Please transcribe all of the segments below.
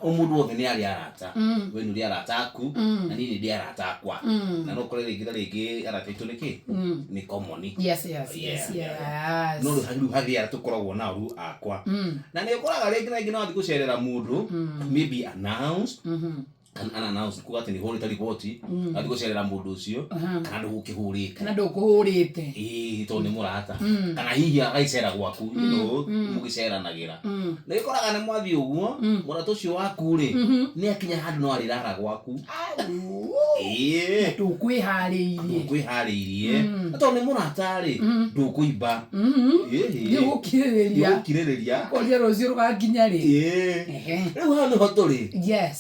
O mũndũ wothe nĩ arĩ arata. We nĩ ũrĩ arata aku, na niĩ nĩ ndĩ arata akwa. Na no ũkore rĩngĩ na rĩngĩ arata aitũ nĩ kĩ? Nĩ common. No rĩu harĩ arĩa tũkoragwo nao rĩu akwa. Na nĩ ũkoraga rĩngĩ na rĩngĩ no athiĩ gũcerera mũndũ, maybe announced, kana unannounced, kuga atĩ nĩ ũhũrĩte riboti, athiĩ gũcerera mũndũ ũcio, kana ndũgũkĩhũrĩte. Kana ndũkũhũrĩte. Ĩĩ, tondũ nĩ mũrata. Kana hihi agagĩcera gwaku, you know, mũgĩceranagĩra. Nĩ ũkoraga nĩ mwathiĩ ũguo, mũrata ũcio waku rĩ, nĩ akinya handũ no arĩrara gwaku. Ĩĩ. Ndũkwĩharĩirie. Ndũkwĩharĩirie. Na tondũ nĩ mũrata rĩ, ndũkũimba. Ĩhĩ. Nĩ ũgũkirĩrĩria. Nĩ ũgũkirĩrĩria. Ũkoria rũciũ rũgakinya rĩ. Ĩĩ. Rĩu hau nĩho tũrĩ.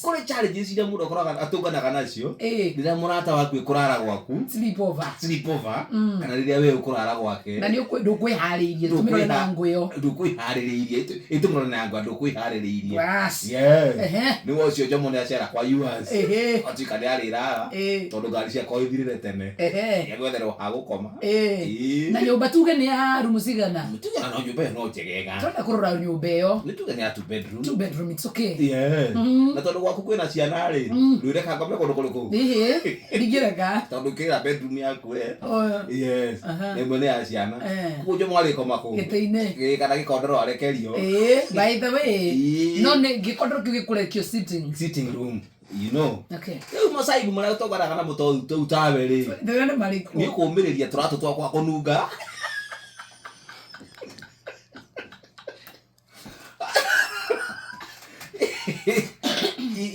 Kũrĩ challenges iria mũndũ akoraga atũnganaga nacio rĩrĩa mũrata waku ekũrara gwaku. Sleep over. Sleep over. Kana rĩrĩa we ũkũrara gwake. Na nĩ ndũkwĩharĩirie, tũmĩrore na ngũyo. Ndũkwĩharĩrĩirie, ĩtũmĩrore na ngũyo, ndũkwĩharĩrĩirie. Bas. Yes. Nĩ we ũcio Jomo nĩ acera kwa yours. Atuĩka nĩ arĩrara tondũ ngari ciakwa ithirire tene. Nĩ egwetherwo ha gũkoma. Na nyũmba tuge nĩ ya rumu cigana? Tuge na nyũmba ĩyo no njegega. Tũrenda kũrora nyũmba ĩyo. Nĩ tuge nĩ ya two bedroom. Two bedroom, it's okay. Yes. Na tondũ gwaku kwĩna ciana rĩ, ndwĩreka ngome kũndũ kũrĩkũ? Ĩhĩ, ndingĩreka. Tondũ ũkĩrĩra bedroom yaku we. Oh. Yes. Aha. Na ĩmwe nĩ ya ciana. Koguo Jomo arĩkoma kũ? Gĩtĩ-inĩ. Ĩĩ, kana gĩkondoro arekerio. Ĩĩ, by the way. Ĩĩ. No nĩ gĩkondoro kĩu gĩkũrekio sitting. Sitting room. You know. Okay. Rĩu macaibu marĩa tũtonganaga namo tũu tawe rĩ. Thĩna nĩ marĩkũ? Nĩ ũkũmĩrĩria tũratũ twakwa kũnunga.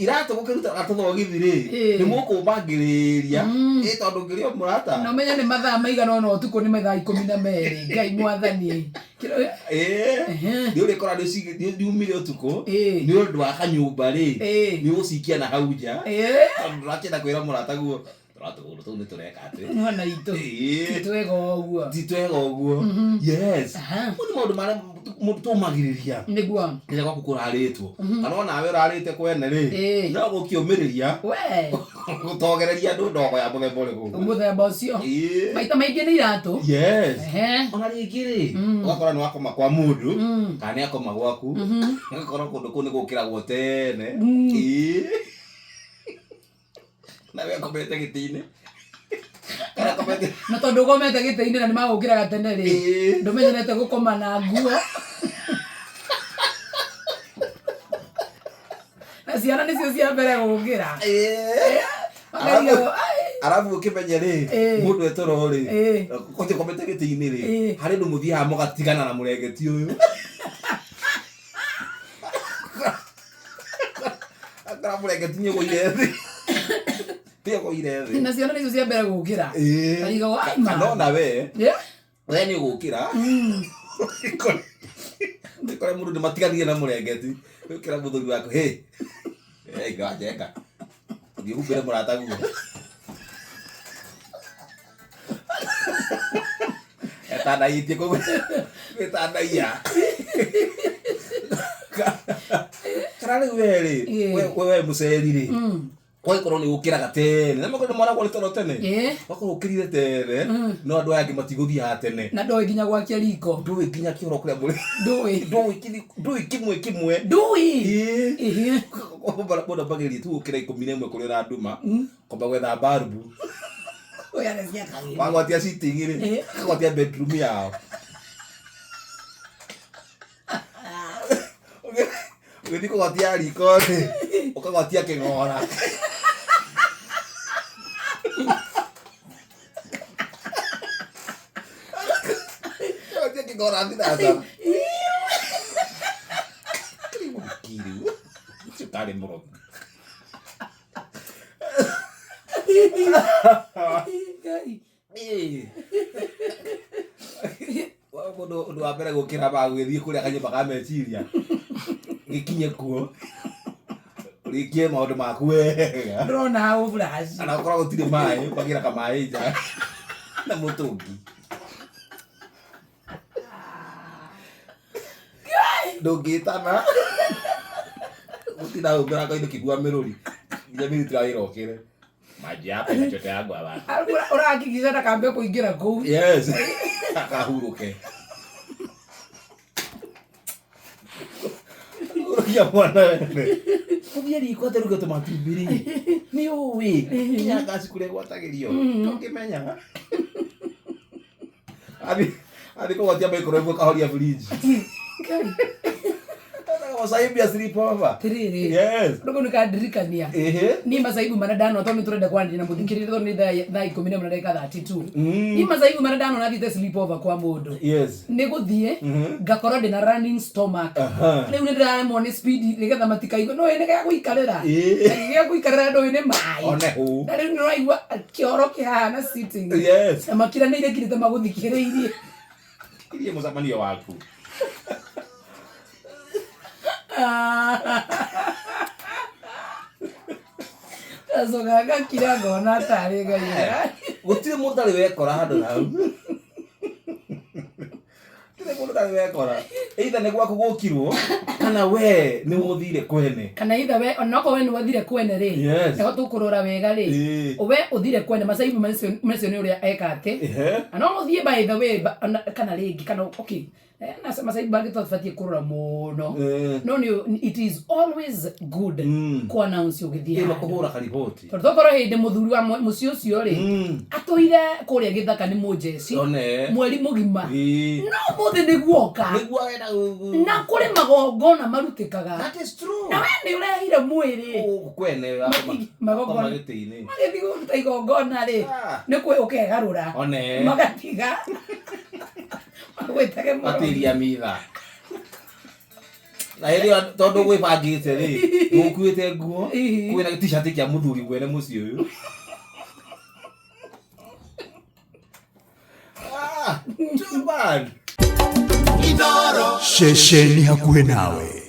Iratũ gũkĩruta gatũthogithi rĩ, Ĩĩ. nĩ mũkũmbangĩrĩria. Ĩ tondũ ngĩrĩ o mũrata. Na ũmenye nĩ mathaa maigana ũna ũtukũ nĩ mathaa 12. Ngai mwathani. Ĩĩ. Ehe. Nĩ ũrĩkora nĩ umire ũtukũ. Ĩĩ. Nĩ ũndũ wa kanyũmba rĩ. Ĩĩ. Nĩ ũgũcikia na hau nja. Ĩĩ. Tondũ ndũrakĩenda kwĩra mũrataguo. Tũratũ tũu nĩ tũreka atĩ. Mwana itũ. Ĩĩ. Ti twega ũguo. Ti twega ũguo. Yes. Aha. Mau nĩ maũndũ marĩa mũndũ tũmagĩrĩria. Nĩguo. Rĩrĩa gwaku kũrarĩtwo. Kana onawe ũrarĩte kwene rĩ. Ĩĩ. No gũkĩũmĩrĩria. We. Gũtogereria andũ ndogo ya mũthemba ũrĩkũ. Mũthemba ũcio. Ĩĩ. Maita maingĩ nĩ iratũ. Yes. Ehe. Ona rĩngĩ rĩ, ũgakora nĩ wakoma kwa mũndũ, kana nĩ akoma gwaku, ũgakora kũndũ kũu nĩ gũkĩragwo tene. Ĩĩ. Na we akomete gĩtĩ-inĩ. Kana akomete Na tondũ ũkomete gĩtĩ-inĩ na nĩ magũkĩraga tene rĩ. Ĩĩ. Ndũmenyerete gũkoma na nguo. Na ciana nĩcio cia mbere gũkĩra. Ĩĩ. Makarigagwo, "Ai." Arabu ũkĩmenye rĩ, Ĩĩ. mũndũ etoro rĩ, Ĩĩ. kote komete gĩtĩ-inĩ rĩ, Ĩĩ. harĩ ũndũ mũthiaga mũgatigana na mũrengeti ũyũ. Akora mũrengeti nĩ ũgũire thĩ. Nĩ ũgũire thĩ. Na ciana nĩcio cia mbere gũkĩra. Ĩĩ. Karigagwo, "Ai, Kana ma." ona we, Yeah. we nĩ ũgũkĩra. Ũkore mũndũ nĩ matiganire na mũrengeti. Ũkĩra mũthuri waku, hĩ. Hey, ngajenga. Thiĩ humbĩre mũrataguo. Etandaitie kũu. Gwĩtandaiya. Kana rĩu we rĩ, Ĩĩ. we we mũceri rĩ, ũgagĩkorwo nĩ ũkĩraga tene. Na makorwo nĩ maragwo nĩ toro tene. Ĩĩ. Wakorwo ũkĩrire tene, no andũ aya angĩ matigũthiaga tene. Na ndũĩ nginya gwakia riko. Ndũĩ nginya kĩoro kũrĩa mũrĩ. Ndũĩ. Ndũĩ ndũĩ kĩmwe kĩmwe. Ndũĩ. Ĩĩ. Ĩhĩ. Mũndũ ambagĩrĩria tu gũkĩra 11 kũrĩa ũranduma. Kwamba gwetha mbarubu. Oya nĩ ciakagĩra. Wagwatia sitting rĩ, Ĩĩ. ũkagwatia bedroom yao. Ũgĩthiĩ kũgwatia riko rĩ, ũkagwatia kĩng'ora. Ũkagwatia kĩng'ora thinaca. Kiri. Ũcio tarĩ mũrogi. Ngai. Ĩĩ. Mũndũ ũndũ wa mbere gũkĩra ba gũgĩthiĩ kũrĩa kanyũmba ka meciria gĩkinye kuo ũrĩkie maũndũ maku wega Ndĩrona hau flash. kana gũkorwo gũtirĩ maĩ ũkagĩra kamaĩ nja na mũtũngi ndũngĩtana gũtinda hau mĩrango-inĩ ũkĩigua mĩrũri nginya mĩrutĩra wĩra ũkĩre maji yako inachote yangu abantu Ũrahakikisha ndakambe kũingĩra kũu. Yes, akahurũke. Hurũkia mwana wene. Gũthiĩ riko atĩ ruge tũmatumbĩ rĩ, nĩ ũĩ nginya ngaci kũrĩa gwatagĩrio ndũngĩmenyaga. Athiĩ kũgwatia microwave, ũkahoria fridge. Ngai. Masaibu ya sleepover. Atiriri. Yes. Rũkũ nĩ kandirikania. Niĩ macaibu marĩa ndanona, tondũ nĩ tũrenda kwaranĩria na mũthikĩrĩria, tondũ nĩ thaa 11 na ndagĩka 32. Niĩ macaibu marĩa ndanona thiĩte sleepover kwa mũndũ, nĩ gũthiĩ ngakorwo ndĩna running stomach. Rĩu nĩ ndĩraremwo nĩ speed nĩgetha matikaigua no nĩ gĩa gũikarĩra. Gĩa gũikarĩra ndũĩ nĩ maĩ. One hũ. Na rĩu nĩ ũraigua kĩoro kĩhana sitting na makiranĩire kirĩte magũthikĩrĩirie. Irie mũcemanio waku. Ngacoka ngakira, ngona tarĩ Ngai. Gũtirĩ mũndũ ũtarĩ wekora handũ hau. Gũtirĩ mũndũ ũtarĩ wekora. Either nĩ gwaku gũkirwo kana we nĩ ũthire kwene. Kana itha we, onokorwo we nĩ wathire kwene rĩ, nĩho tũkũrora wega rĩ, we ũthire kwene, macaibu macio nĩ ũrĩa eka atĩ. Na no mũthiĩ, by the way, kana rĩngĩ kana okay, na macaibu mangĩ tũbatiĩ kũrora mũno. No nĩ it is always good kũ announce ũgĩthiĩ Ĩno handũ. Kũhũra kariboti. Tondũ tokorwo hĩndĩ mũthuri wa mũciĩ ũcio rĩ, atũire kũrĩa gĩthaka nĩ mũnjeci mweri mũgima, no mũthĩ nĩguoka. Nĩguo arenda Na kũrĩ magongona marutĩkaga. That is true. Na we nĩ ũrehire mwĩrĩ. Gũkũ kwene Magongona. gĩtĩ-inĩ. Magĩthiĩ kũruta igongona rĩ, nĩ kwĩ ũkegarũra. One. Magatiga magwĩtage mũrogi. Matiria mitha. Na hĩndĩ ĩyo tondũ gwĩbangĩte rĩ, gũkuĩte nguo, kwĩna t-shirt kĩa mũthuri mwene mũciĩ ũyũ. Ah, too bad. Ceceni hakuhĩ nawe.